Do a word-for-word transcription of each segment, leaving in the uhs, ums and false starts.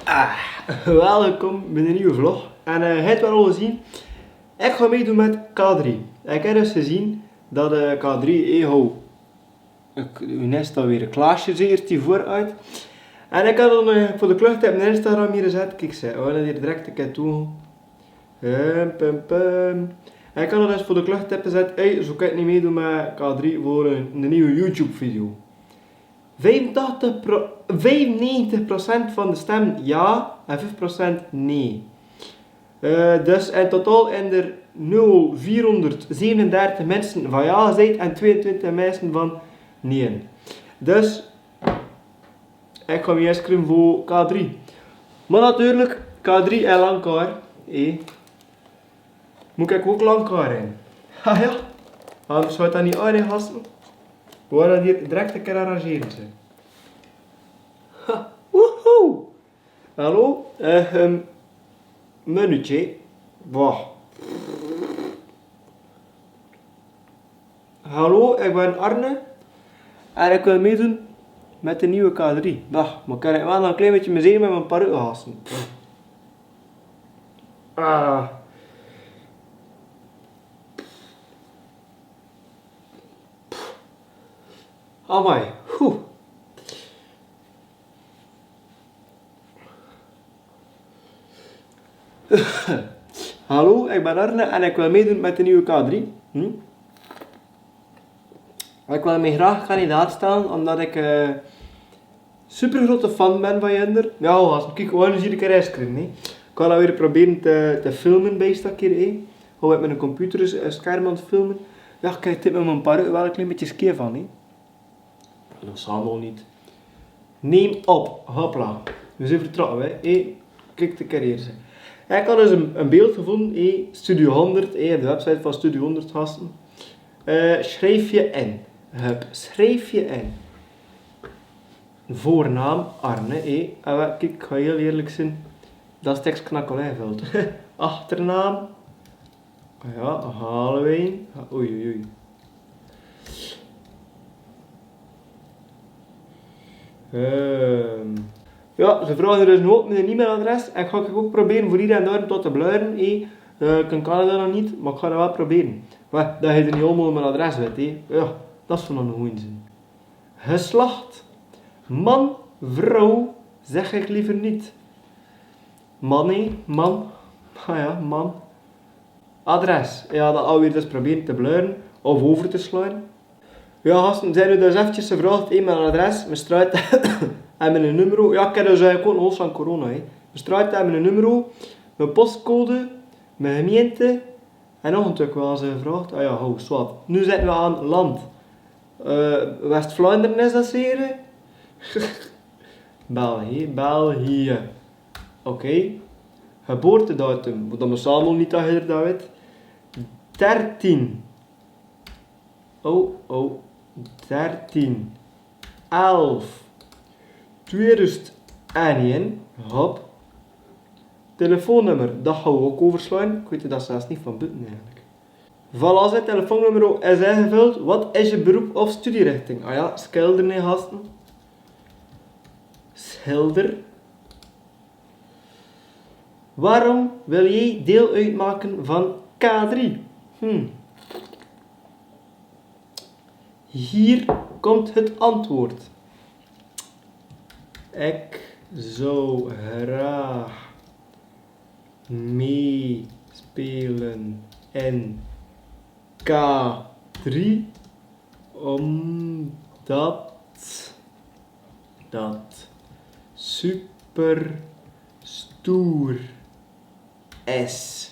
Ah, welkom bij een nieuwe vlog. En eh, het wel al gezien, ik ga meedoen met K drie. Ik heb dus gezien dat eh, K drie, eh, ho, ik, u nest alweer een klaasje zeer die vooruit. En ik had dan eh, voor de klucht op mijn Instagram hier gezet. Kijk, ze, we gaan hier direct een keer toe. Pum, pum, pum. En ik had al eens voor de klucht hebben gezet, hey, zo kan ik niet meedoen met K drie voor een, een nieuwe YouTube-video. Vijfentachtig pro-, vijfennegentig procent van de stem ja en vijf procent nee. Eh, dus in totaal zijn er nu al vierhonderdzevenendertig mensen van ja gezegd en tweeëntwintig mensen van nee. Dus ik ga me inschrijven voor K drie. Maar natuurlijk, K drie en lang hoor. Eh. Moet ik ook lang horen? Ha ja. Anders zou het dan niet aardig hassen. We gaan hier direct een keer arrangeren, zeg. Ha, woehoe. Hallo? Eh, ehm, minuutje. Wacht. Hallo, ik ben Arne. En ik wil meedoen met de nieuwe K drie. Wacht, maar kan ik wel een klein beetje mijn zenuwen met mijn parel hassen? Ah. Amai. Oeh. Hallo, ik ben Arne en ik wil meedoen met de nieuwe K drie. Hm? Ik wil mij graag kandidaat stellen, omdat ik eh, supergrote fan ben van Jinder. Ja, als ik gewoon eens hier de carrière screen, nee. Ik kan alweer proberen te, te filmen bij stakje, eh. Hoe ik met een computer eh, scherm aan het filmen. Ja, kijk, dit met mijn parel wel een klein beetje skeef van, hè. Dat zal nog niet. Neem op, hopla. We zijn vertrokken, hè. Eh, kijk de carrière. Ik had dus een, een beeld gevonden, eh, Studio honderd, eh, de website van Studio honderd gasten. Eh, schrijf je in. Hup, schrijf je in. Voornaam Arne, eh. Ah, wel, kijk, ik ga heel eerlijk zijn. Dat is tekst knakkelij veld. Achternaam. Ah ja, Halloween. Ah, oei, oei, oei. Ehm. Ja, ze vragen dus nu op mijn e-mailadres. En ga ik ook proberen voor hier en daar tot te bluren, eh. Eh, ik kan Canada nog niet, maar ik ga dat wel proberen. Maar dat hij er niet allemaal mijn adres weet, hè. Ja, dat is van een goeie zin. Geslacht. Man, vrouw, zeg ik liever niet. Man, hè, man. Ah ja, man. Adres. Ja, dat alweer dus proberen te bluren of over te slaan. Ja, gasten, ze hebben dus eventjes gevraagd, hè, mijn adres, mijn straat en mijn nummer. Ja, ik heb dus eigenlijk gewoon los van corona, hè. Mijn straat en mijn nummer, mijn postcode, mijn gemeente en nog een stuk wel ze gevraagd. Ah ja, ho, zwart. Nu zitten we aan land. Eh, West-Vlaanderen is dat zeer, hè? België, België. Oké. Geboortedatum, want dat bestaat nog niet, dat heer David. Dertien. Oh, oh. Dertien. Elf. Tweeduizend en een. Hop. Telefoonnummer, dat gaan we ook overslaan. Ik weet dat zelfs niet van buiten eigenlijk. Voilà, zijn telefoonnummer is ingevuld. Wat is je beroep of studierichting? Ah ja, schilder, nee, gasten. Schilder. Waarom wil jij deel uitmaken van K drie? Hm. Hier komt het antwoord. Ik zou graag meespelen in K drie, omdat dat super stoer is.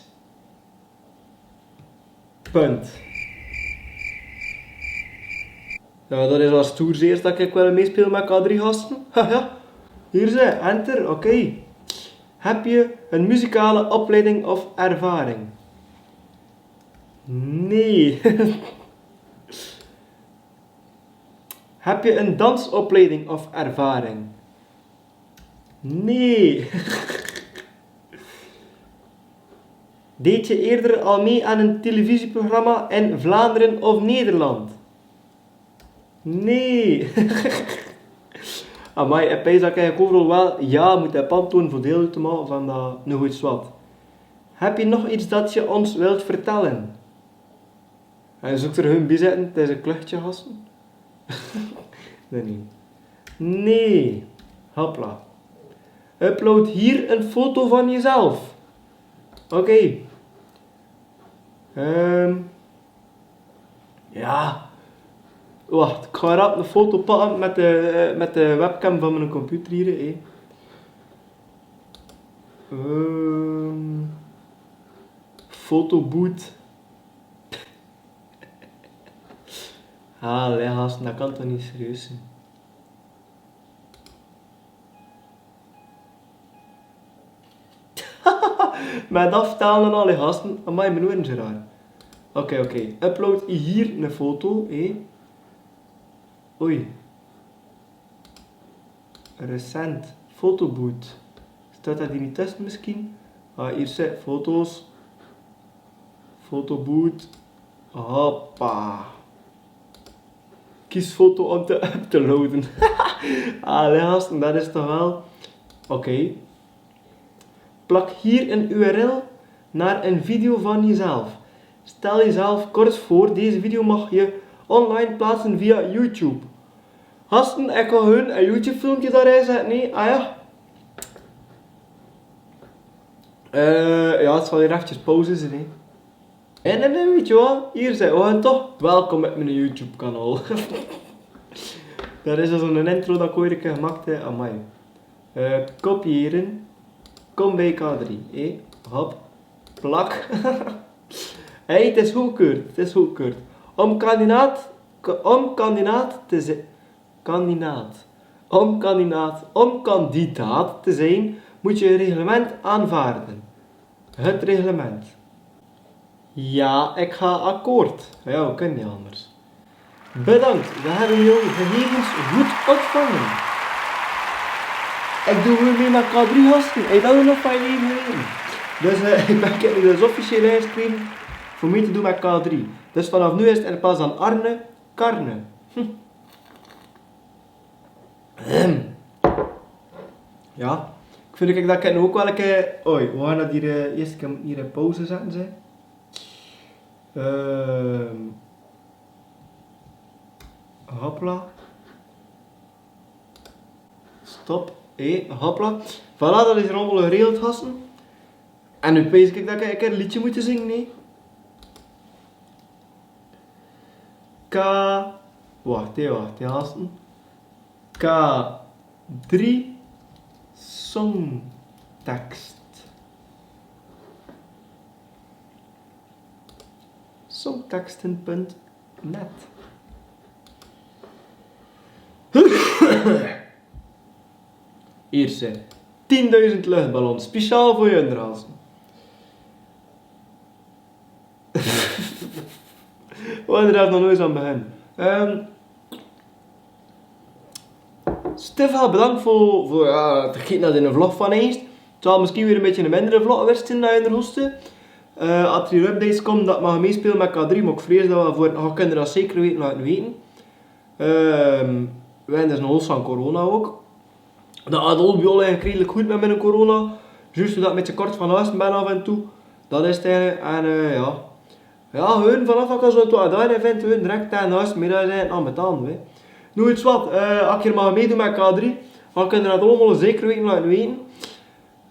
Punt. Ja, dat is wel stoer, zeer, dat ik wil meespelen met K drie gasten. Haha. Hier ze, enter, oké. Heb je een muzikale opleiding of ervaring? Nee. Heb je een dansopleiding of ervaring? Nee. Deed je eerder al mee aan een televisieprogramma in Vlaanderen of Nederland? Nee. Amai, ik peins dat ik overal waal ja mót höbbe óm toon veur deel oet te make van dat, noe, iets wat. Höbs doe nog iets dat doe ós wils vertèlle? Hae zuk d'r hun bie zètte, deze kluchtje hassen. Nae, nae. Nae. Hopla. Upload hier een foto van jezelf. Oké. Ehm. Ja. Wach, ik gaon rap 'n foto pakke mit de, eh, mit de webcam van mien computer hier, hè. Ehm. Fotoboot. Allee, hassen, dat kan toch neet serieus zeen. Mit dat vertèlle, allee, hassen, amai, mien oere zeen raar. Oké, oké. Upload hier 'n foto, hè. Oei. Recent. Fotoboot. Steit dat d'r neet tösse misschien? Ah, hier zeen foto's. Fotoboot. Hoppa. Kies foto om te uploaden. Allee, hassen, dat is toch waal. Oké. Plak hier een U R L naar een video van jezelf. Stel jezelf kort voor, deze video mag je online plaatsen via YouTube. Hassen, ik gaon hun 'n YouTube-filmke dao zètte, nae? Ah ja. Eh, ja, 't zal hier efkes pauze zeen, hè. En, en, en wits doe waat? Hier zeen, we zeen toch welkom mit mien YouTube-kanaal. Dat is dus 'n intro dat ik oeres gemaakt höb, amai. Eh, kopiëren. Kom bij K drie, hè. Hop. Plak. Hey, 't is goodkeurd, 't is goodkeurd. Om kandidaat, k-, om kandidaat te zi-, kandidaat. Om kandidaat, om kandidaat te zijn, moet je het reglement aanvaarden. Het reglement. Ja, ik ga akkoord. Ja, we kunnen niet anders. Bedankt, we hebben jouw gegevens goed ontvangen. Ik doe weer mee met K drie, hassen. Hey, dat is nog fijn even. Dus, eh, ik ben, ik heb nu dus officieel ingeschreven voor mee te doen met K drie. Dus vanaf nu is het in plaats van Arne, Karne. Hm. Ahem. Ja. Ik vind dat ik dat kan ook wel een keer. Oei, we gaan dat hier, eh, eerst een keer hier pauze zetten, zeg. Ehm. Hopla. Stop. Hé, hopla. Voilà, dat is allemaol geregeld, hassen. En nu peins ik dat ik, ik 'n leedje mót zinge, nae? K, wach, hè, wach, hè, hassen. K drie songtekst. Songteksten punt net. Hier zeen. Tienduizend luchtballons, speciaal veur Jun, hassen. Oh, dao höb ik nog noeits aan begin. Ehm, Stefan, bedankt veur, veur, ja, te kieke nao de vlog van ins. 't Zal misschien weer een beetje een mindere vlog weer zien nao de hoeste. Eh, as d'r weer updates kome, dat ik maag meespele met K drie, maar ik vrees dat we veur, oh, kint dat zeker weten, laot 't weten. Ehm, we hebbe dus 'n hoos van corona ook. Dat geit al bie ós eigelik redelik good met mien corona. Zjus dat ik 'n bietje kort van hoes bin af en toe. Dat is 't. En, eh, ja. Ja, hun vanaf dat ik al zoe toe aan 't einde vind, hun direct aan hoes middag zeen aan 't betale, hè. Noe, wits doe waat, eh, as ik hier maag meedoen met K drie, dan kint d'r dat allemaol zeker weten, laot 't weten.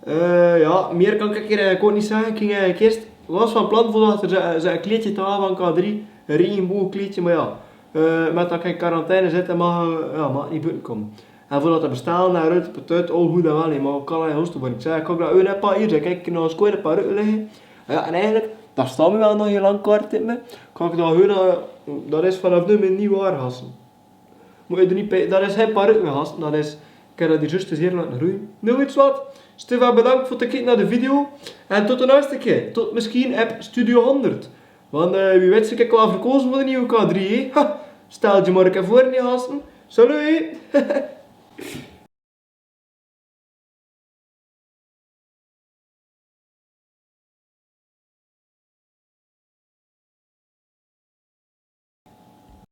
Eh, ja, mier kan ik hier eigelik neet zègke. Ik ging eigelik iers, waas van plan veur dat d'r zoe, zoe 'n kleedje te hawwe van K drie, 'n regenboogkleedje, maar ja. Eh, met dat ik in quarantaine zit, maag, eh, ja, maag neet boete kome. En veur dat te bestelle, nao Rutte, Petit, al good en waal, maar ik kan neet hoste, want ik zag, ik kan dat hun paar hier, kiek, ik nog 'n schoon paar Rutte ligge. Ja, en eigelik, dat staot mich waal nog hieël lang kort in me. Kan ik dat hun, eh, dat is vanaf nu mien nuuj haor, hassen. Mót d'r neet bij, dat is gein paar Rutte, hassen, dat is, ik heb dat hier zjus hieël lang groeie. Noe, wits doe waat? Stefan, bedankt veur 't kieke nao de video. En tot de nächste kier. Tot misschien ep Studio honderd. Want, eh, wie weit, ik waer al verkoze veur de nuuj K drie, hè. Ha, stel dich maar 'ns veur, nae, hassen. Salut, hè.